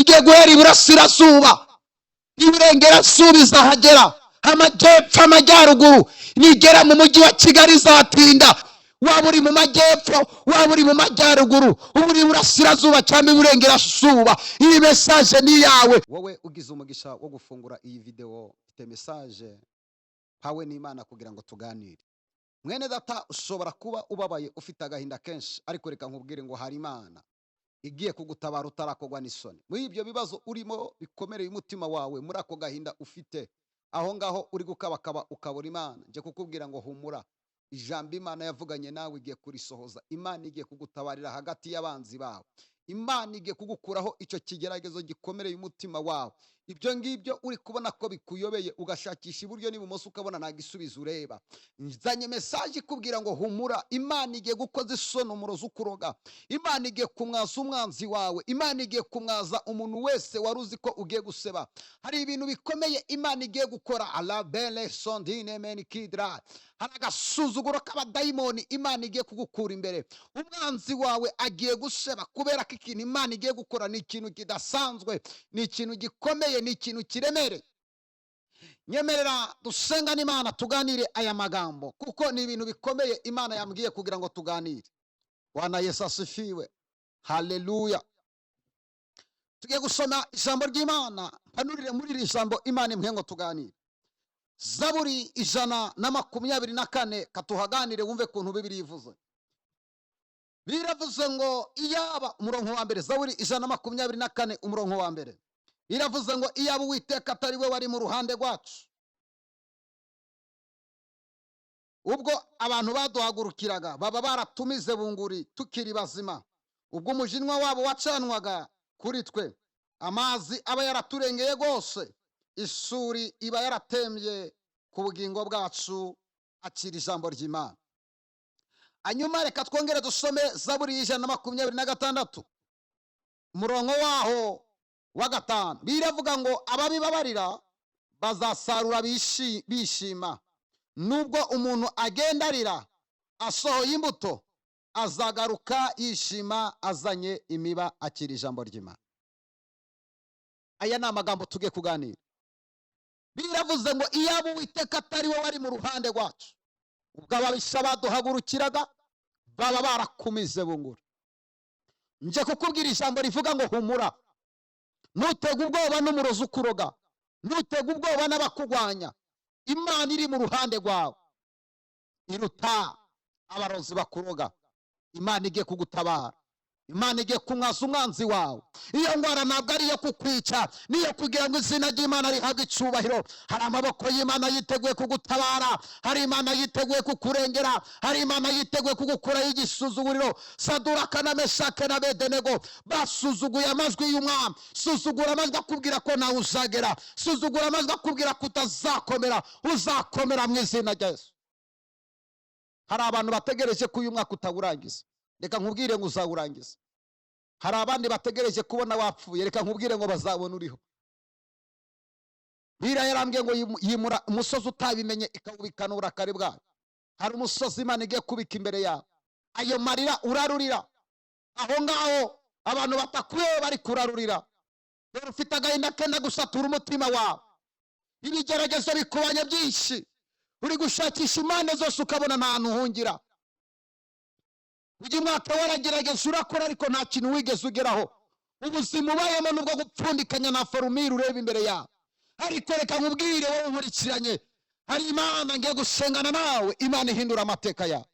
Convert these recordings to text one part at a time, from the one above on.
Igiye guhera iburasirazuba, iburengerazuba izahagera, amajyepfo, amajyaruguru. Nigera mu mujyi wa Kigali izatinda. Waba uri mu majyepfo, waba uri mu majyaruguru, uba uri iburasirazuba cyangwa iburengerazuba, iyi message ni iyawe. Wowe ugize umugisha wo gufungura iyi videwo, mfite message mpawe n'Imana kugira ngo tuganire. Mwene data, ushobora kuba ubabaye, ufite agahinda kenshi, ariko reka nkubwire ngo hari Imana igiye kugutabara utarakorwa n'isoni. Muri ibyo bibazo urimo bikomereye umutima wawe, muri ako gahinda ufite aho ngaho uri gukabakaba ukabura Imana, njye kukubwira ngo humura. Ijambo Imana yavuganye nawe igiye kurisohoza. Imana igiye kugutabarira hagati y'abanzi bawe. Imana igiye kugukuraho icyo kigeragezo gikomereye umutima wawe. Ibyo ngibyo uri kubona ko bikuyobeye, ugashakisha iburyo n'ibumoso, ukabona nta gisubizo ureba, nzanye message ikubwira ngo humura. Imana igiye gukoza isoni umurozi ukuroga. Imana igiye kumwaza umwanzi wawe. Imana igiye kumwaza umuntu wese wari uzi ko ugiye guseba. Hari ibintu bikomeye Imana igiye gukora. Alabele sondine menikidra. Hari agasuzuguro k'abadayimoni Imana igiye kugukura imbere. Umwanzi wawe agiye guseba, kubera ko ikintu Imana igiye gukora ni ikintu kidasanzwe, ni ikintu gikomeye, ni ikintu kiremereye. Nyemerera dusenga n'Imana, tuganire aya magambo, kuko ni ibintu bikomeye Imana yambwiye kugira ngo tuganire. Bwana Yesu asifiwe, haleluya. Tugiye gusoma ijambo ry'Imana. Mpanurire muri iri jambo Imana imwe ngo tuganire. Zaburi 124, katuhaganire wumve ukuntu Bibiliya ivuze. Biravuze ngo iyaba, umurongo wa mbere, Zaburi 124, umurongo wa mbere, biravuze ngo iyaba Uwiteka atari we wari mu ruhande rwacu ubwo abantu baduhagurukiraga, baba baratumize bunguri tukiri bazima. Ubwo umujinya wabo wacanwaga kuri twe, amazi aba yaraturengeye rwose, isuri iba yaratembye ku bugingo bwacu. Akira ijambo ry'Imana. Hanyuma reka twongere dusome Zaburi y'126, umurongo waho wa gatanu. Biravuga ngo ababibabarira bazasarura bishima. Nubwo umuntu agenda arira asohoye imbuto, azagaruka yishima azanye imiba. Akira ijambo ry'Imana. Aya ni amagambo tugiye kuganira. Biravuze ngo iyaba Uwiteka atari we wari mu ruhande rwacu ubwo ababisha baduhagurukiraga, baba barakumize bungura. Nje kukubwira ijambo rivuga ngo humura. Ntutege ubwoba n'umurozi ukuroga, ntutege ubwoba n'abakugwanya. Imana iri mu ruhande rwawe iruta abarozi bakuroga. Imana igiye kugutabara. Imana igiye kumwaza umwanzi wawe. Iyo ndwara ntabwo ari iyo kukwica, niyo kugira ngo izina ry'Imana rihabwe icyubahiro. Hari amaboko y'Imana yiteguye kugutabara, hari Imana yiteguye kukurengera, hari Imana yiteguye kugukuraho igisuzuguriro. Saduraka na Meshake na Bedenego basuzuguye amajwi y'umwami. Suzugura amajwi akubwira ko nawe uzagera. Suzugura amajwi akubwira ko utazakomera. Uzakomera mu izina rya Yesu. Hari abantu bategereje ko uyu mwaka utawurangiza, reka nkubwire ngo uzawurangiza. Hari abandi bategereje kubona wapfuye, reka nkubwire ngo bazabona uriho. Biriya yarambwiye ngo yimura umusozi utabimenye, ikawubikana uburakari bwayo. Hari umusozi Imana igiye kubika imbere yawe. Ayo marira urarurira aho ngaho, abantu batakwiye bari kurarurira. Dore ufite agahinda kenda gusatura umutima wawe, ibigeragezo bikubanye byinshi, uri gushakisha impande zose ukabona nta hantu uhungira. Uyu mwaka waragerageza, urakora, ariko nta kintu wigeze ugeraho. Ubuzima ubayemo nubwo gupfundikanya na formule ureba imbere yawe. Ariko reka nkubwire wowe nkurikiranye, hari Imana ngiye gusengana nawe, Imana ihindura amateka yawe.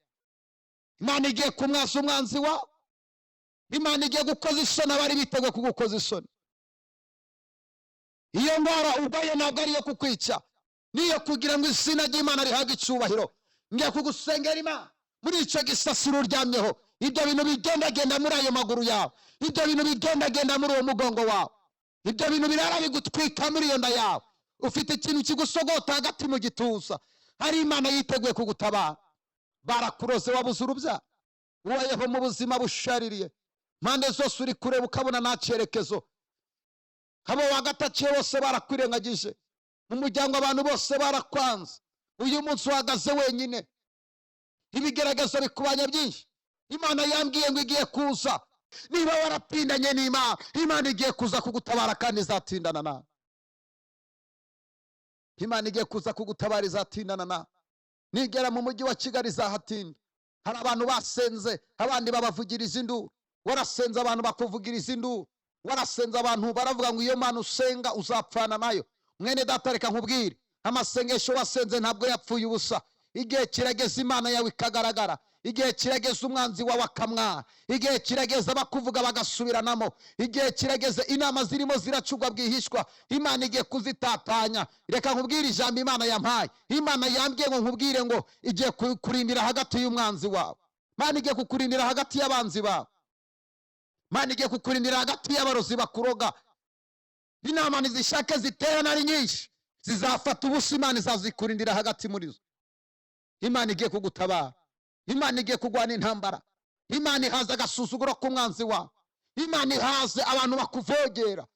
Imana igiye kumwaza umwanzi wawe. Imana igiye gukoza isoni abari biteguye kugukoza isoni. Iyo ndwara urwaye ntabwo ari iyo kukwica, niyo kugira ngo izina ry'Imana rihabwe icyubahiro. Ngiye kugusengera Imana muri icyo gisasiro uryamyeho, ibyo bintu bigendagenda muri ayo maguru yawe, ibyo bintu bigendagenda muri uwo mugongo wawe, ibyo bintu birara bigutwika muri iyo nda yawe, ufite ikintu kigusogota hagati mu gituza, hari Imana yiteguye kugutabara. Barakuroze, wabuze urubyaro, ubayeho mu buzima bushaririye, impande zose uri kureba ukabona nta cyerekezo. Abo wagatakiye bose barakwirengagije, mu muryango abantu bose barakwanze, uyu munsi uhagaze wenyine, ibigeragezo bikubanya byinshi. Imana yambwiye ngo igiye kuza. Niba waratindanye n'Imana, Imana igiye kuza kugutabara kandi izatindana nawe. Imana igiye kuza kugutabara, izatindana nawe. Nigera mu mujyi wa Kigali izahatinda. Hari abantu basenze, abandi babavugiriza induru. Warasenze, abantu bakuvugiriza induru. Warasenze, abantu baravuga ngo iyo Mana usenga uzapfana nayo. Mwene data, reka nkubwire, amasengesho wasenze ntabwo yapfuye ubusa. Igihe kirageze Imana yawe ikagaragara. Igihe kirageze umwanzi wawe akamwara. Igihe kirageze abakuvuga bagasubiranamo. Igihe kirageze inama zirimo ziracugwa bwihishwa, Imana igiye kuzitatanya. Reka nkubwire ijambo Imana yampaye. Imana yambwiye ngo nkubwire ngo igiye kurindira hagati y'umwanzi wawe. Imana igiye kukurindira hagati y'abanzi bawe. Imana igiye kukurindira hagati y'abarozi bakuroga. Inama ntizishake ziterana ari nyinshi, zizafata ubusa. Imana izazikurindira hagati muri zo. Imana igiye kugutabara. Imana igiye kurwana intambara. Imana ihaze agasuzuguro k'umwanzi wawe. Imana ihaze abantu bakuvogera.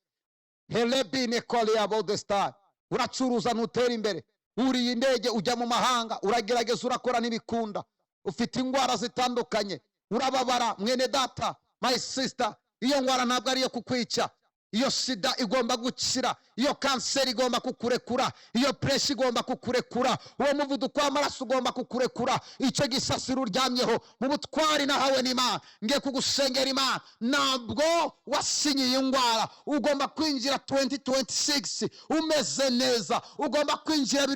Helebine korea bodestar. Uracuruza, ntutera imbere. Wuriye indege ujya mu mahanga, uragerageza, urakora, ntibikunda. Ufite indwara zitandukanye, urababara. Mwene data, my sister, iyo ndwara ntabwo ari iyo kukwica. Iyo sida igomba gukira. Iyo kanseri igomba kukurekura. Iyo pressure igomba kukurekura. Uwo muvuduko w'amaraso ugomba kukurekura. Icyo gisasiro uryamyeho, mu butwari nahawe n'Imana ngiye kugusengera. Imana, ntabwo wasinyiye indwara. Ugomba kwinjira 2026 umeze neza. Ugomba kwinjira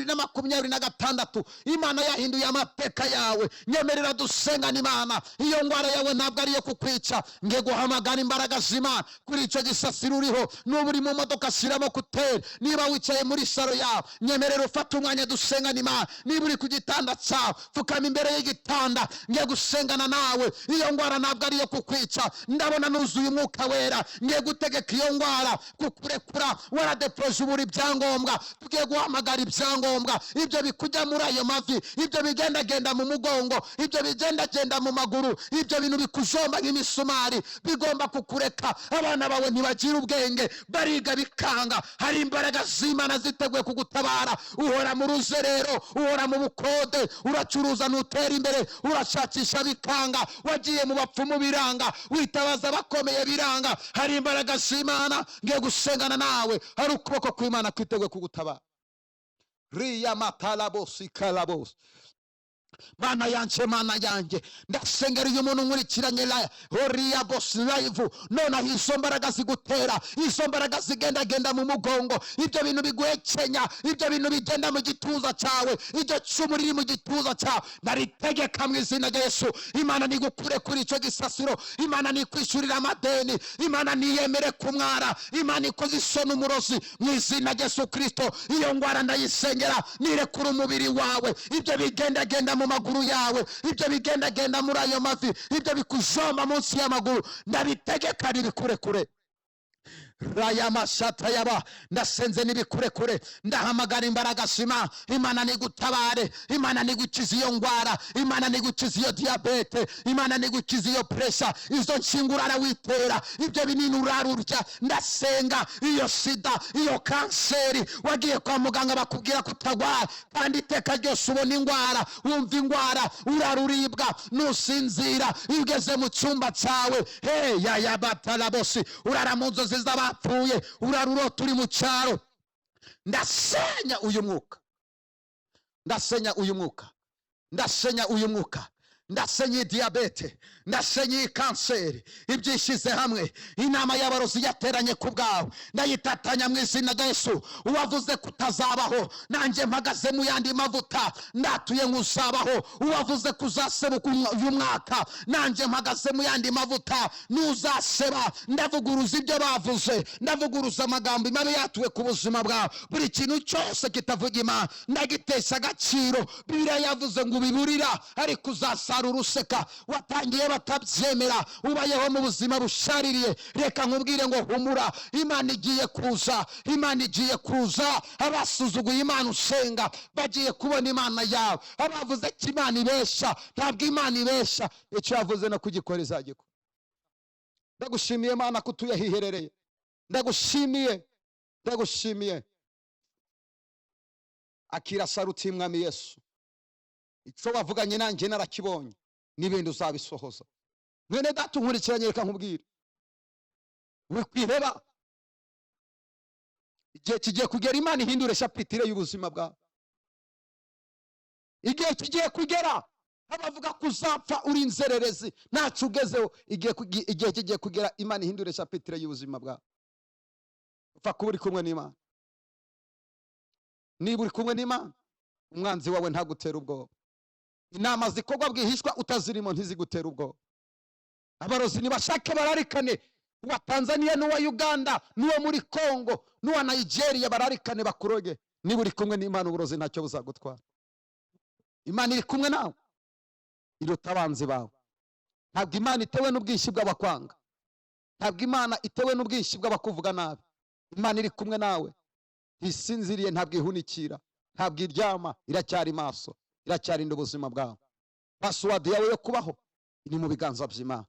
2026 Imana yahinduye amateka yawe. Nyemerera dusengana Imana. Iyo ndwara yawe ntabwo ari iyo kukwica. Ngiye guhamagara imbaraga z'Imana kuri icyo gisasiro uriho. Nuba uri mu modoka, shyiramo écouteurs. Niba wicaye muri salon yawe, nyemerera ufate umwanya dusengana Imana. Niba uri ku gitanda cyawe, pfukama imbere y'igitanda. Ngiye gusengana nawe. Iyo ndwara ntabwo ari iyo kukwica. Ndabona nuzuye Umwuka Wera. Ngiye gutegeka iyo ndwara kukurekura. Waradepoje, ubura ibyangombwa. Tugiye guhamagara ibyangombwa, ibyo bikujya muri ayo mavi, ibyo bigendagenda mu mugongo, ibyo bigendagenda mu maguru, ibyo bintu bikujomba nk'imisumari bigomba kukureka. Abana bawe ntibagira ubwenge, bariga bikanga. Hari imbaraga z'Imana ziteguye kugutabara. Uhora mu ruzerero, uhora mu bukode, uracuruza ntutera imbere, urashakisha bikanga, wagiye mu bapfumu biranga, witabaza abakomeye biranga. Hari imbaraga z'Imana. Ngiye gusengana nawe. Hari ukuboko kw'Imana kwiteguye kugutabara. Riya matarabosi karabosi. Mana yanjye, Mana yanjye, ndasengera uyu muntu nkurikiranye la horiya bosi live nonaha. Izo mbaraga zigutera, izo mbaraga zigendagenda mu mugongo, ibyo bintu biguhekenya, ibyo bintu bigenda mu gituza cyawe, iryo cumu riri mu gituza cyawe, ndaritegeka mu izina rya Yesu. Imana nigukure kuri icyo gisasiro. Imana nikwishyurira amadeni. Imana niyemere kumwara. Imana ikoze isoni umurozi mu izina rya Yesu Kirisito. Iyo ndwara ndayisengera, nirekura umubiri wawe. Ibyo bigendagenda mu maguru yawe, ibyo bigendagenda muri ayo mavi, ibyo bikujomba munsi y'amaguru, ndabitegeka nibikurekure. Raya mashata yaba, ndasenze nibikurekure. Ndahamagara imbaraga zima. Imana nigutabare. Imana nigukiza iyo ndwara. Imana nigukiza iyo diyabete. Imana nigukiza iyo pressure, izo nshinga urara witera, ibyo binini urara urya. Ndasenga iyo sida, iyo kanseri. Wagiye kwa muganga bakubwira ko utagwara, kandi iteka ryose ubona indwara, wumva indwara, urara uribwa, nusinzira. Iyo ugeze mu cyumba cyawe, he yayabatarabosi, urara mu nzozi z'abapfuye, urara urota uri mu cyaro. Ndasenya uyu mwuka, ndasenya uyu mwuka, ndasenya uyu mwuka, ndasenya iyi diyabete, ndasenya iyi kanseri. Ibyishyize hamwe, inama y'abarozi yateranye ku bwawe, ndayitatanya mu izina rya Yesu. Uwavuze kutazabaho, nanjye mpagaze mu yandi mavuta, ndatuye nk'uzabaho. Uwavuze kuzasebuka uyu mwaka, nanjye mpagaze mu yandi mavuta, ntuzaseba. Ndavuguruza ibyo bavuze, ndavuguruza amagambo mabi yatuwe ku buzima bwawe. Buri kintu cyose kitavuga Imana ndagitesha agaciro. Bibiliya yavuze ngo ubiburira ariko uzasarura useka. Watangiye batabyemera, ubayeho mu buzima bushaririye. Reka nkubwire ngo humura, Imana igiye kuza. Imana igiye kuza. Abasuzuguye Imana usenga bagiye kubona Imana yawe. Abavuze ko Imana ibesha, ntabwo Imana ibesha. Icyo yavuze no kugikora izagikora. Ndagushimiye Mana ko utuye ahiherereye. Ndagushimiye, ndagushimiye. Akira saruti, Mwami Yesu. Icyo wavuganye nanjye narakibonye, n'ibindi uzabisohoza. Mwene data unkurikiranye, reka nkubwire. Wikwiheba, igihe kigiye kugera Imana ihindure chapitre y'ubuzima bwawe. Igihe kigiye kugera abavuga ko uzapfa uri inzererezi, ntacyo ugezeho. Igihe kigiye kugera Imana ihindure chapitre y'ubuzima bwawe. Upfa kuba uri kumwe n'Imana. Niba uri kumwe n'Imana, umwanzi wawe ntagutera ubwoba. Inama zikorwa bwihishwa utazirimo ntizigutera ubwoba. Abarozi nibashake bararikane, uwa Tanzania n'uwa Uganda n'uwo muri Congo n'uwa Nigeria, bararikane bakuroge. Niba uri kumwe n'Imana, uburozi ntacyo buzagutwara. Imana iri kumwe nawe iruta abanzi bawe. Ntabwo Imana itewe n'ubwinshi bw'abakwanga, ntabwo Imana itewe n'ubwinshi bw'abakuvuga nabi. Imana iri kumwe nawe ntisinziriye, ntabwo ihunikira, ntabwo iryama, iracyari maso, iracyarinda ubuzima bwawe. Password yawe yo kubaho iri mu biganza by'Imana.